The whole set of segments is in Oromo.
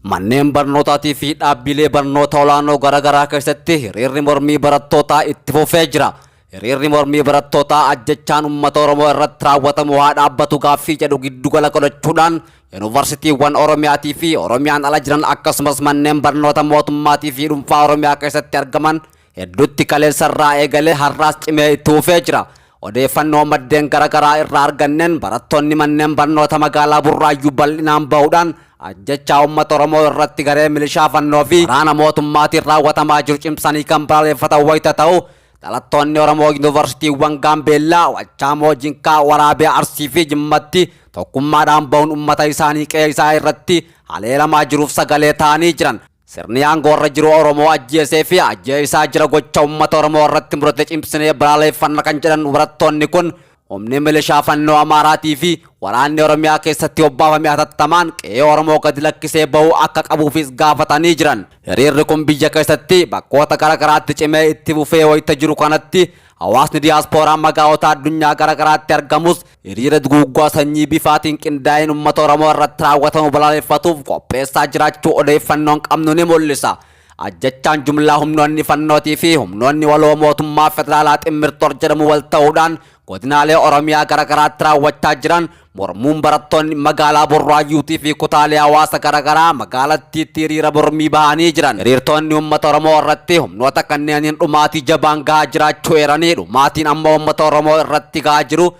Manneen barnootaatii fi dhaabbilee barnoota olaanoo garaagaraa keessatti hiriirri mormii barattootaa itti fufee jira. Hiriirri mormii barattootaa ajjechaan uummata Oromoo irratti raawwatamu haa dhaabbatu gaaffii jedhu giddugala godhachuudhaan yuunivarsiitiiwwan Oromiyaatii fi Oromiyaan ala jiran akkasumas manneen barnoota mootummaatii fi dhuunfaa Oromiyaa keessatti argaman hedduutti kaleessa irraa eegalee har'aas cimee itti fufee jira. Odeeffannoo maddeen garaagaraa irraa arganneen barattoonni manneen barnoota magaalaa Burraayyuu bal'inaan bahuudhaan ajjechaa uummata Oromoo irratti garee milishaa fannoo fi waraana mootummaatiin raawwatamaa jiru cimsanii kan balaaleffatan wayita ta'u, dhalattoonni Oromoo yuunivarsiitiiwwan Gaambeellaa, Wachaamoo, Jinkaa, Waraabee, Arsii fi Jimmatti tokkummaadhaan bahuun uummata isaanii qe'ee isaa irratti haleelamaa jiruuf sagalee ta'anii jiran. Sirni aangoo irra jiru Oromoo ajjeesee fi ajjeesaa jira, gocha uummata Oromoo irratti murate cimsinee balaaleffanna kan jedhan barattoonni kun, humni milishaa fannoo Amaaraatii fi waraanni Oromiyaa keessatti hobbaafame hatattamaan qe'ee Oromoo gadi lakkisee bahuu akka qabuufis gaafatanii jiran. Hiriirri kun biyya keessatti bakkoota garaagaraatti cimee itti fufee wayita jiru kanatti, hawaasni diyaaspooraa magaalota addunyaa garaagaraatti argamus hiriira duguuggaa sanyii bifaatiin qindaa'een uummata Oromoo irratti raawwatamu balaaleffatuuf qopheessaa jiraachuu odeeffannoon qabnu ni mul'isa. Ajjechaan jumlaa humnoonni fannootii fi humnoonni waloo mootummaa federaalaa Ximmirtoor jedhamu wal ta'uudhaan godinaalee Oromiyaa garaagaraatti raawwachaa jiran mormuun barattoonni magaalaa Burraayyuutii fi kutaalee hawaasa garaagaraa magaalattiitti hiriira mormii bahanii jiran. Hiriirtonni uummata Oromoo irratti humnoota kanneeniin dhumaatii jabaan gahaa jiraachuu eeranii, dhumaatiin amma uummata Oromoo irratti gahaa jiru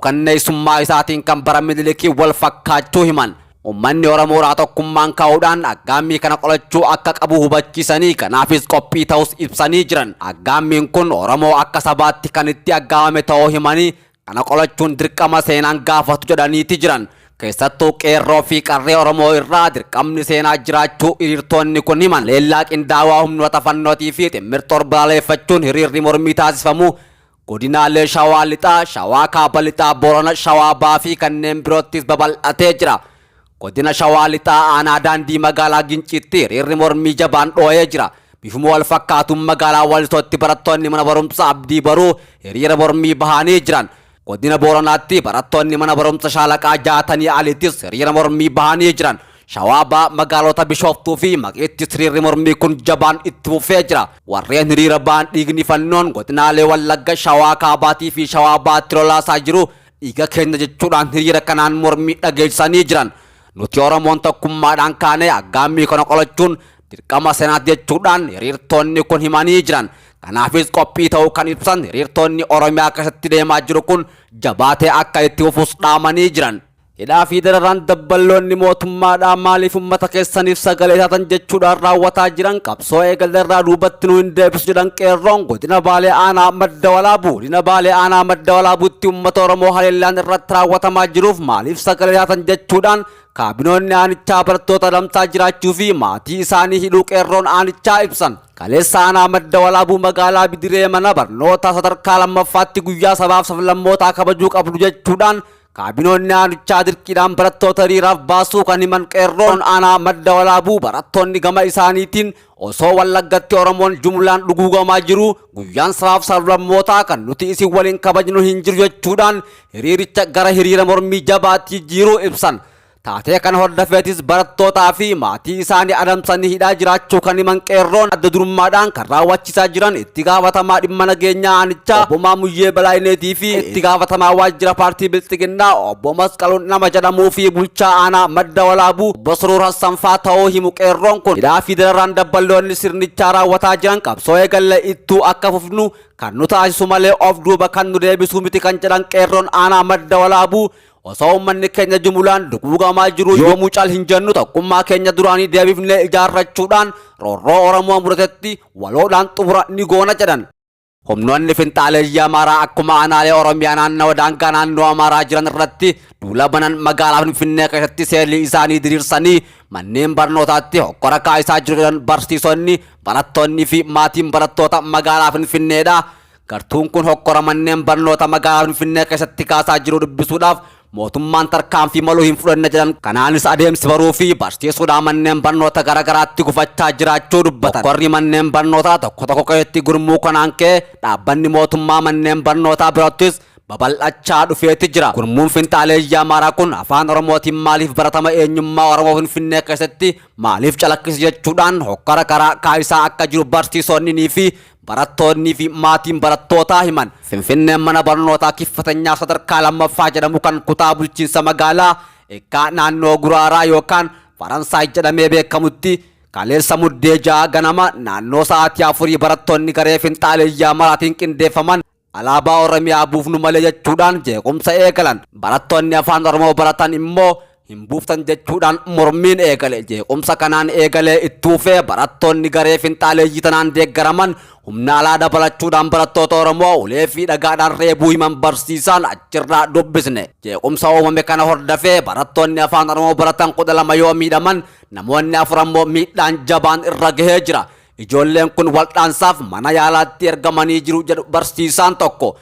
suukanneessummaa isaatiin kan bara Minilikii wal fakkaachuu himan. Uummanni Oromoodhaa tokkummaan ka'uudhaan aggaammii kana qolachuu akka qabu hubachiisanii, kanaafis qophii ta'us ibsanii jiran. Aggaammiin kun Oromoo akka sabaatti kan itti aggaamame ta'uu himanii, kana qolachuun dirqama seenaan gaafatu jedhaniiti jiran. Keessattuu qeerroo fi qarree Oromoo irraa dirqamni seenaa jiraachuu hiriirtonni kun himan. Leellaa qindaawaa humnoota fannootii fi ximmirtoor balaaleffachuun hiriirri mormii taasifamu godinaalee Shawaa Lixaa, Shawaa Kaaba Lixaa, Boorana, Shawaa Bahaa fi kanneen biroottis babal'atee jira. Godina Shawaa Lixaa aanaa Daandii magaalaa Ginciitti hiriirri mormii jabaan dhoo'ee jira. Bifuma wal fakkaatuun magaalaa Walisootti barattoonni mana barumsa Abdii Baruu hiriira mormii bahanii jiran. Godina Booranaatti barattoonni mana barumsa Shaalaqaa Jaatanii Aliittis hiriira mormii bahanii jiran. Shawaa Bahaa magaalota Bishooftuu fi Maqiittis hiriirri mormii kun jabaan itti fufee jira. Warreen hiriira bahan dhiigni fannoon godinaalee Wallagga, Shawaa Kaabaatii fi Shawaa Bahaatti lolaasaa jiru dhiiga keenya jechuudhaan hiriira kanaan mormii dhageessisanii jiran. Nuti Oromoon tokkummaadhaan kaanee aggaammii kana qolachuun dirqama seenaati jechuudhaan hiriirtonni kun himanii jiran. Kanaafis qophii ta'uu kan ibsan hiriirtonni, Oromiyaa keessatti deemaa jiru kun jabaatee akka itti fufus dhaamanii jiran. Hidhaa fi dararaan dabballoonni mootummaadhaa maaliif uummata keessaniif sagalee taatan jechuudhaan raawwataa jiran qabsoo eegalle irraa duubatti nu hin deebisu jedhan qeerroon godina Baalee aanaa Madda Walaabuu. Godina Baalee aanaa Madda Walaabuutti uummata Oromoo haleellaan irratti raawwatamaa jiruuf maaliif sagalee taatan jechuudhaan kaabinoonni aanichaa barattoota adamsaa jiraachuu fi maatii isaanii hidhuu qeerroon aanichaa ibsan. Kaleessa aanaa Madda Walaabuu magaalaa Bidiree mana barnoota sadarkaa lammaffaatti guyyaa sabaaf sablammootaa kabajuu qabdu jechuudhaan kaabinoonni aanichaa dirqiidhaan barattoota hiriiraaf baasuu kan himan qeerroon aanaa Madda Walaabuu, barattoonni gama isaaniitiin osoo Wallaggatti Oromoon jumlaan dhuguugamaa jiru guyyaan sabaaf sablammootaa kan nuti isin waliin kabajnu hin jiru jechuudhaan hiriiricha gara hiriira mormii jabaatti jijjiiruu ibsan. Taatee kana hordofeetis barattootaa fi maatii isaanii adamsanii hidhaa jiraachuu kan himan qeerroon, adda durummaadhaan kan raawwachiisaa jiran itti gaafatamaa dhimma nageenyaa aanichaa obbo Maamuyyee Balaayineetii fi itti gaafatamaa waajjira paartii Bilxiginnaa obbo Masqaluun nama jedhamuu fi bulchaa aanaa Madda Walaabuu obbo Suruur Hassanfaa ta'uu himu qeerroon kun. Hidhaa fi dararaan dabballoonni sirnichaa raawwataa jiran qabsoo eegalle ittuu akka fufnu kan nu taasisu malee of duuba kan nu deebisu miti kan jedhan qeerroon aanaa Madda Walaabuu, osoo uummanni keenya jumulaan duguugamaa jiru yoomuu cal hin jennu, tokkummaa keenya duraanii deebifnee ijaarrachuudhaan roorroo Oromoo mudatetti waloodhaan xumura ni goona jedhan. Humnoonni finxaaleeyyii Amaaraa akkuma aanaalee Oromiyaa naannawa daangaa naannoo Amaaraa jiran irratti duula banan magaalaa Finfinnee keessatti seelii isaanii diriirsanii manneen barnootaatti hokkora kaa'isaa jiru jedhan barsiisonni, barattoonni fi maatiin barattoota magaalaa Finfinneedha. Gartuun kun hokkora manneen barnoota magaalaa Finfinnee keessatti kaasaa jiru dubbisuudhaaf mootummaan tarkaanfii malu hin fudhanne jedhan. Kanaanis adeemsi baruu fi barsiisuudhaan manneen barnoota garaagaraatti gufachaa jiraachuu dubbatan. Hokkorri manneen barnootaa tokko tokko keessatti gurmuu kanaan ka'e dhaabbanni mootummaa manneen barnootaa birattis babal'achaa dhufeeti jira. Gurmuun finxaaleeyyii Amaaraa kun afaan Oromootiin maaliif baratama eenyummaa Oromoo Finfinnee keessatti maaliif calaqqisa jechuudhaan hokkara karaa kaayisaa akka jiru barsiisonni fi barattoonnii fi maatiin barattootaa himan. Finfinneen mana barnootaa Kiffatanyaa sadarkaa lammaffaa jedhamu kan kutaa bulchiinsa magaalaa Ekkaa naannoo Guraaraa yookaan Faransaay jedhamee beekamutti kaleessa Muddee 6 ganama naannoo sa'aatii 4 barattoonni garee finxaaleeyyii Amaraatiin qindeeffaman alaabaa Oromiyaa buufnu malee jechuudhaan jeequmsa eegalan. Barattoonni afaan Oromoo baratan immoo hin buuftan jechuudhaan mormiin eegale. Jeequmsa kanaan eegalee itti fufee barattoonni garee finxaaleeyyii tanaan deeggaraman humna alaa dabalachuudhaan barattoota Oromoo ulee fi dhagaadhaan reebuu himan barsiisaan achirraa dubbisne. Jeequmsa uumame kana hordafee barattoonni afaan Oromoo baratan 12 yoo miidhaman namoonni 4 ammoo miidhaan jabaan irra gahee jira. Ijoolleen kun waldhaansaaf mana yaalaatti ergamanii jiru jedhu barsiisaan tokko.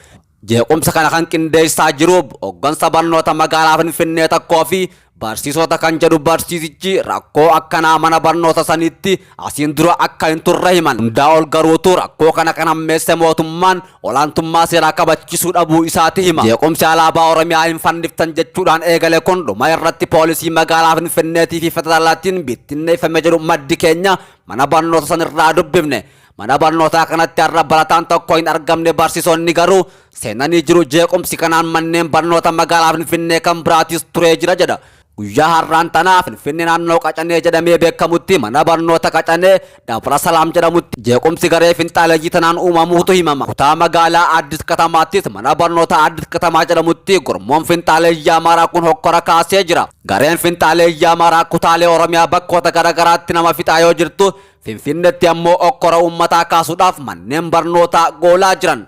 Jeequmsa kana kan qindeessaa jiru hoggansa barnoota magaalaa Finfinnee tokkoo fi barsiisota kan jedhu barsiisichi rakkoo akkanaa mana barnoota sanitti asiin dura akka hin turre himan. Hundaa ol garuutu rakkoo kana kan hammeesse mootummaan olaantummaa seeraa kabachisuu dhabuu isaati hima. Jeequmsi alaabaa Oromiyaa hin fanniftan jechuudhaan eegale kun dhuma irratti poolisii magaalaa Finfinneetii fi federaalaatiin bittinneeffame jedhu maddi keenya mana barnoota sanirraa dubbifne. Mana barnootaa kanatti har'a barataan tokko hin argamne, barsiisonni garuu seenanii jiru. Jeequmsi kanaan manneen barnoota magaalaa Finfinnee kan biraatis turee jira jedha. Guyyaa har'aan tanaa Finfinnee naannoo Qacanee jedhamee beekamutti mana barnoota Qacanee Dabra Salaam jedhamutti jeequmsi garee finxaaleeyyii tanaan uumamuutu himama. Kutaa magaalaa Addis Katamaattis mana barnoota Addis Katamaa jedhamutti gurmuun finxaaleeyyii Amaaraa kun hokkora kaasee jira. Gareen finxaaleeyyii Amaaraa kutaalee Oromiyaa bakkoota garaagaraatti nama fixaa yoo jirtu, Finfinneetti ammoo okkora uummataa kaasuudhaaf manneen barnootaa goolaa jiran.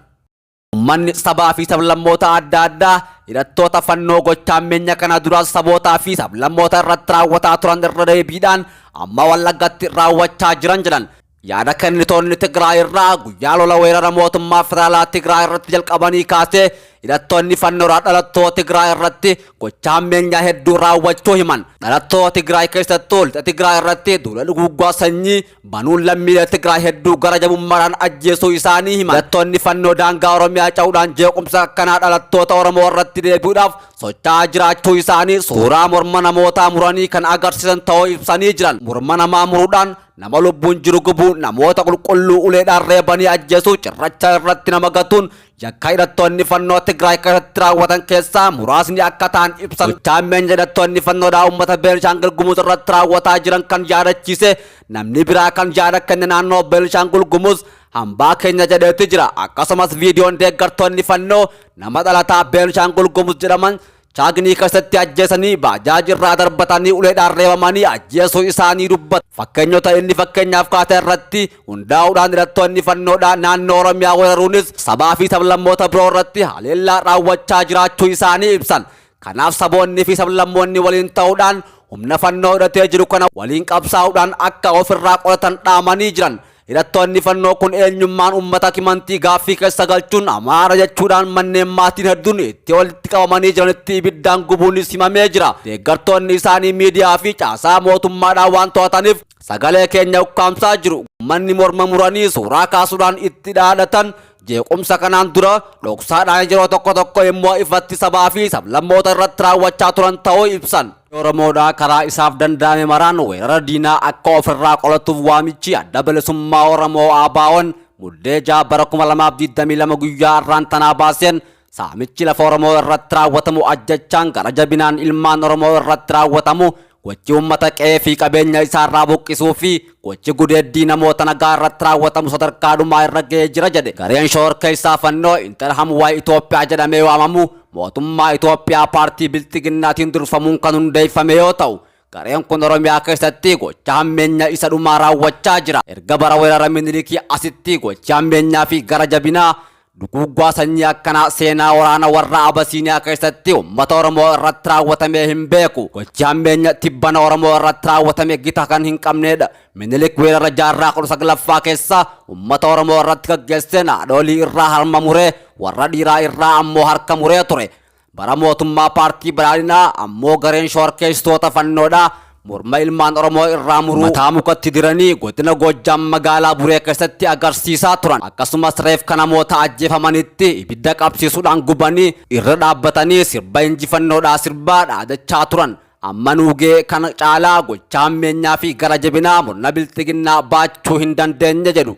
Uummanni sabaa fi sablammoota adda addaa hidhattoota fannoo gochaa hammeenya kana duraas sabootaa fi sablammoota irratti raawwataa turan irra deebiidhaan amma Wallaggatti raawwachaa jiran jedhan. Yaada kennitoonni Tigraay irraa guyyaa lola weerara mootummaa federaalaa Tigraay irratti jalqabanii kaasee hidhattoonni fannoodhaa dhalattoota Tigraay irratti gochaa hammeenyaa hedduu raawwachuu himan. Dhalattoota Tigraay keessattuu lixa Tigraay irratti duula duguuggaa sanyii banuun lammiilee Tigraay hedduu gara jabummaadhaan ajjeesuu isaanii himan. Hidhattoonni fannoo daangaa Oromiyaa ce'uudhaan jeequmsa akkanaa dhalattoota Oromoo irratti deebi'uudhaaf socho'aa jiraachuu isaanii suuraa morma namootaa muranii kan agarsiisan ta'uu ibsanii jiran. Morma namaa muruudhaan nama lubbuun jiru gubuu, namoota qulqulluu uleedhaan reebanii ajjeesuu, cirracha irratti nama gatuun yakka hidhattoonni fannoo Tigraay keessatti raawwatan keessaa muraasni akka ta'an ibsan. Gochaa hammeenya hidhattoonni fannoodhaa uummata Beenishaangul Gumuz irratti raawwataa jiran kan yaadachiise namni biraa kan yaada kenne naannoo Beenishaangul Gumuz hambaa keenya jedheeti jira. Akkasumas viidiyoon deeggartoonni fannoo nama dhalataa Beenishaangul Gumuz jedhaman Chaagnii keessatti ajjeesanii baajaaj irraa darbatanii uleedhaan reebamanii ajjeesuu isaanii dubbata. Fakkeenyota inni fakkeenyaaf kaase irratti hundaa'uudhaan hidhattoonni fannoodhaa naannoo Oromiyaa weeraruunis sabaa fi sablammoota biroo irratti haleellaa raawwachaa jiraachuu isaanii ibsan. Kanaaf saboonni fi sablammoonni waliin ta'uudhaan humna fannoo hidhatee jiru kana waliin qabsaa'uudhaan akka ofirraa qolatan dhaamanii jiran. Hidhattoonni fannoo kun eenyummaan uummata Kimantii gaaffii keessa galchuun Amaara jechuudhaan manneen maatiin hedduun itti walitti qabamanii jiranitti ibiddaan gubuunis himamee jira. Deeggartoonni isaanii miidiyaa fi caasaa mootummaadhaan waan to'ataniif sagalee keenya ukkaamsaa jiru. Uummanni morma muranii suuraa kaasuudhaan itti dhaadatan jeequmsa kanaan dura dhoksaadhaan yeroo tokko tokko immoo ifatti sabaa fi sablammoota irratti raawwachaa turan ta'uu ibsan. Oromoodhaa karaa isaaf danda'ame maraan weerara diinaa akka ofirraa qolatuuf waamichi Adda Bilisummaa Oromoo ABO'n Muddee 6 bara 2022 guyyaa har'aan tanaa baaseen saamichi lafa Oromoo irratti raawwatamu, ajjechaan gara jabinaan ilmaan Oromoo irratti raawwatamu, gochi uummata qe'ee fi qabeenya isaarraa buqqisuu fi gochi gudeeddii namoota nagaa irratti raawwatamu sadarkaa dhumaa irra ga'ee jira jedhe. Gareen shororkeessaa fannoo Interahamwaay Itoophiyaa jedhamee waamamu mootummaa Itoophiyaa paartii Bilxiginnaatiin durfamuun kan hundeeffame yoo ta'u, gareen kun Oromiyaa keessatti gocha hammeenya isa dhumaa raawwachaa jira. Erga bara weerara Minilikii asitti gochi hammeenyaa fi gara jabinaa duguuggaa sanyii akkanaa seenaa waraana warra Abasiiniyaa keessatti uummata Oromoo irratti raawwatamee hin beeku. Gochi hammeenya tibbana Oromoo irratti raawwatame gita kan hin qabnedha. Minilik weerara jaarraa 19ffaa keessa uummata Oromoo irratti gaggeesseen haadholii irraa harma muree, warra dhiiraa irraa ammoo harka muree ture. Bara mootummaa paartii badhaadhinaa ammoo gareen shororkeessitoota fannoodhaa Morma ilmaan Oromoo irraa muruu mataa mukatti diranii godina Goojjaam magaalaa Buree keessatti agarsiisaa turan. Akkasumas reefka namoota ajjeefamanitti ibidda qabsiisuudhaan gubanii irra dhaabbatanii sirba injifannoodhaa sirbaa dhaadachaa turan. Amma nuu ga'e kana caalaa gochaa hammeenyaa fi gara jabinaa murna bilxiginnaa baachuu hin dandeenye jedhu.